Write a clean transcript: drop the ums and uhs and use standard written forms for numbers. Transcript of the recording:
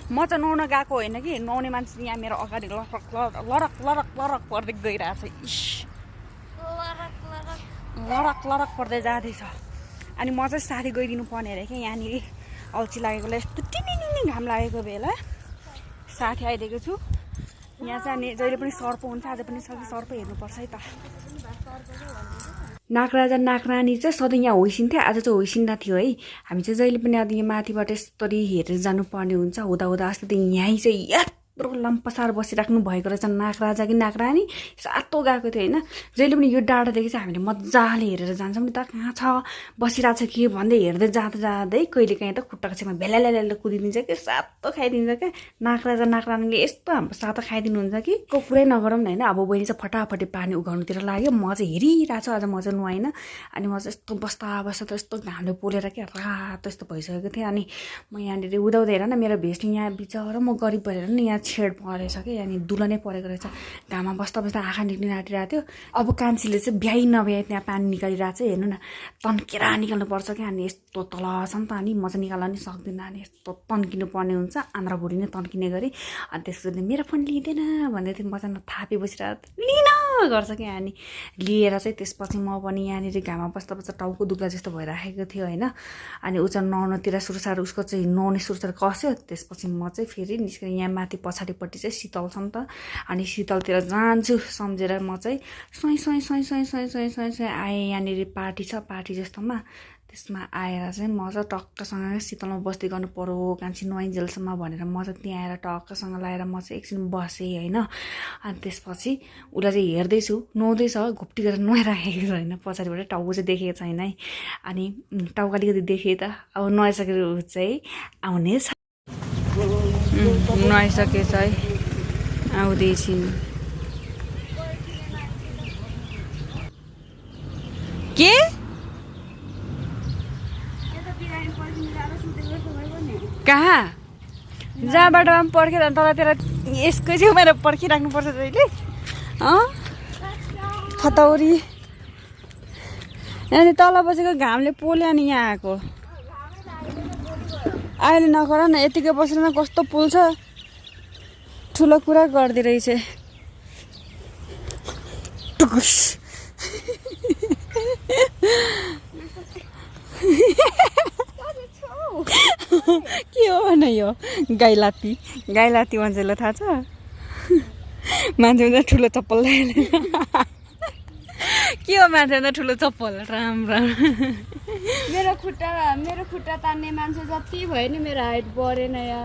म चाहिँ नुहाउन गएको होइन कि नुहाउने मान्छे यहाँ मेरो अगाडि लरक लरक लरक लरक लरक पर्दै गइरहेछ इस लरक लरक पर्दै जाँदैछ अनि म चाहिँ साथी गइदिनु पर्ने अरे क्या यहाँनिर अल्छी लागेकोलाई यस्तो टिनिनी घाम लागेको बेला साथी आइदिएको छु यहाँ चाहिँ अनि जहिले पनि सर्प हुन्छ आज पनि सर्प हेर्नुपर्छ है त नागराजा नागरानी चाहिँ सधैँ यहाँ होइसिन्थ्यो आज चाहिँ होइसिन्दा थियो है हामी चाहिँ जहिले पनि अब यहाँ माथिबाट यसरी हेरेर जानुपर्ने हुन्छ हुँदा हुँदा अस्ति त यहीँ चाहिँ यत्रो लम्पसार बसिराख्नु भएको रहेछ नागराजा कि नागरानी सातो गएको थियो होइन जहिले पनि यो डाँडादेखि चाहिँ हामीले मजाले हेरेर जान्छौँ नि त कहाँ छ बसिरहेको छ कि भन्दै हेर्दै जाँदा जाँदै कहिले काहीँ त खुट्टाको छेउमा भेलाले कुदिदिन्छ कि सातो खाइदिन्छ क्या नागराजा नागरानीले यस्तो हाम्रो सातो खाइदिनुहुन्छ कि को कुरै नगरौँ न होइन अब बहिनी चाहिँ फटाफटी पानी उघाउनुतिर लाग्यो म चाहिँ हेरिरहेको छु आज म चाहिँ नुहाइन अनि म चाहिँ यस्तो बस्दा बस्दा त यस्तो घामले पोलेर क्या रातो यस्तो भइसकेको थियो अनि म यहाँनिर उदाउँदै हेर न मेरो भेस्ट यहाँ बिचरा म गरिब भएर नि यहाँ छेड परेछ क्या अनि दुलो नै परेको रहेछ घाममा बस्दा बस्दा आँखा निक्लिन आँटिरहेको थियो अब कान्छीले चाहिँ भ्याइ नभ्याइ त्यहाँ पानी निकालिरहेको छ हेर्नु न तन्केर निकाल्नुपर्छ क्या अनि यस्तो तल छ नि त अनि म चाहिँ निकाल्न नि सक्दिनँ अनि यस्तो तन्किनु पर्ने हुन्छ आन्द्रा बुढी नै तन्किने गरी अनि त्यसपछि मेरो फोन लिँदैन भन्दै थियो म चाहिँ थापी बसिरहेको लिन गर्छ क्या अनि लिएर चाहिँ त्यसपछि म पनि यहाँनिर घाममा बस्दा बस्दा टाउको दुख्ला जस्तो भइराखेको थियो होइन अनि ऊ चाहिँ नुहाउनतिर सुरसार उसको चाहिँ नुहाउने सुरसार कस्यो त्यसपछि म चाहिँ फेरि निस्केर यहाँ माथि पछाडिपट्टि चाहिँ शीतल छ नि त अनि शीतलतिर जान्छु सम्झेर म चाहिँ सोही सोही सोही सोही सोही सोही सोही सोही आएँ यहाँनिर पार्टी छ पार्टी जस्तोमा त्यसमा आएर चाहिँ म चाहिँ टक्कसँग शीतलमा बस्दै गर्नु पर्यो कान्छी नुहाइन्जेलसम्म भनेर म चाहिँ त्यहाँ आएर टक्कसँग लगाएर म चाहिँ एकछिन बसेँ होइन अनि त्यसपछि उसलाई चाहिँ हेर्दैछु नुहाउँदैछ घुप्टी गरेर नुहाइराखेको छ होइन पछाडिबाट टाउको चाहिँ देखेको छैन है अनि टाउको अलिकति देखेँ त अब नुहाइसकेर ऊ चाहिँ आउनेछ नुहाइसकेछ है आउँदैछिन् के कहाँ जहाँबाट पनि पर्खेर तलतिर यसको चाहिँ मेरो पर्खिराख्नुपर्छ जहिले खतौरी अनि तल बसेको घामले पोल्यो नि यहाँ आएको अहिले नगर न यतिकै बसेर न कस्तो पोल्छ ठुलो कुरा गर्दै रहेछ टुकुस के हो भने यो गाईलाती मान्छेलाई थाहा छ मान्छे ठुलो चप्पल के हो मान्छे ठुलो चप्पल राम राम मेरो खुट्टा तान्ने मान्छे जति भयो नि मेरो हाइट बढेन यार